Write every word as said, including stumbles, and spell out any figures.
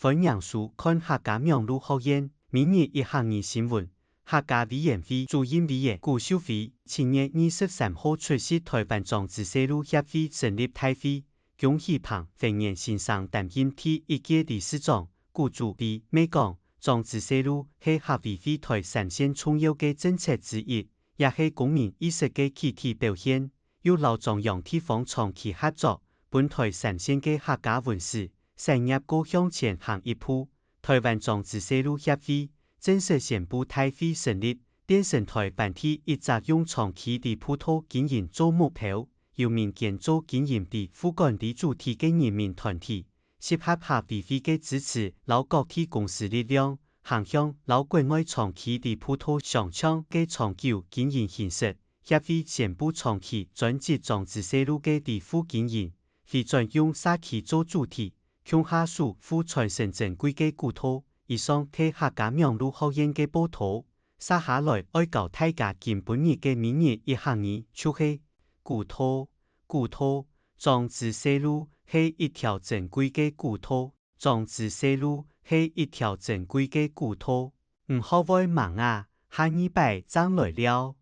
愛仰般看客家網路學院每日一客語新聞。客家委員會主任委員古秀妃七月二十三號出席台灣莊子細路協會成立大會， 恭喜彭宏源先生擔任第一屆理事長。古主委乜講，莊子細路係客委會臺三線重要个政策之一，也係公民意識个具體表現，又摎中央地方長期合作，分臺三線个客家文史、產業過向前行一步。臺灣莊子細路協會正式宣布大會成立，變成臺灣第一隻用長期里步道經營做目標， 由民間做經營為副管理主體个人民團體，集合客委會个支持摎各地公司力量，行向摎國外長期里步道相像个長久經營形式。協會宣布長期專職莊子細路个里步經營，會轉用社區做主體，共下守護傳承珍貴个古道。以上係客家網路學院个報導。 接下來愛教大家今晡日个每日一客語，就係古道，古道，莊子細路係一條珍貴个古道，莊子細路係一條珍貴个古道。毋好會吂啊，下二擺正來尞。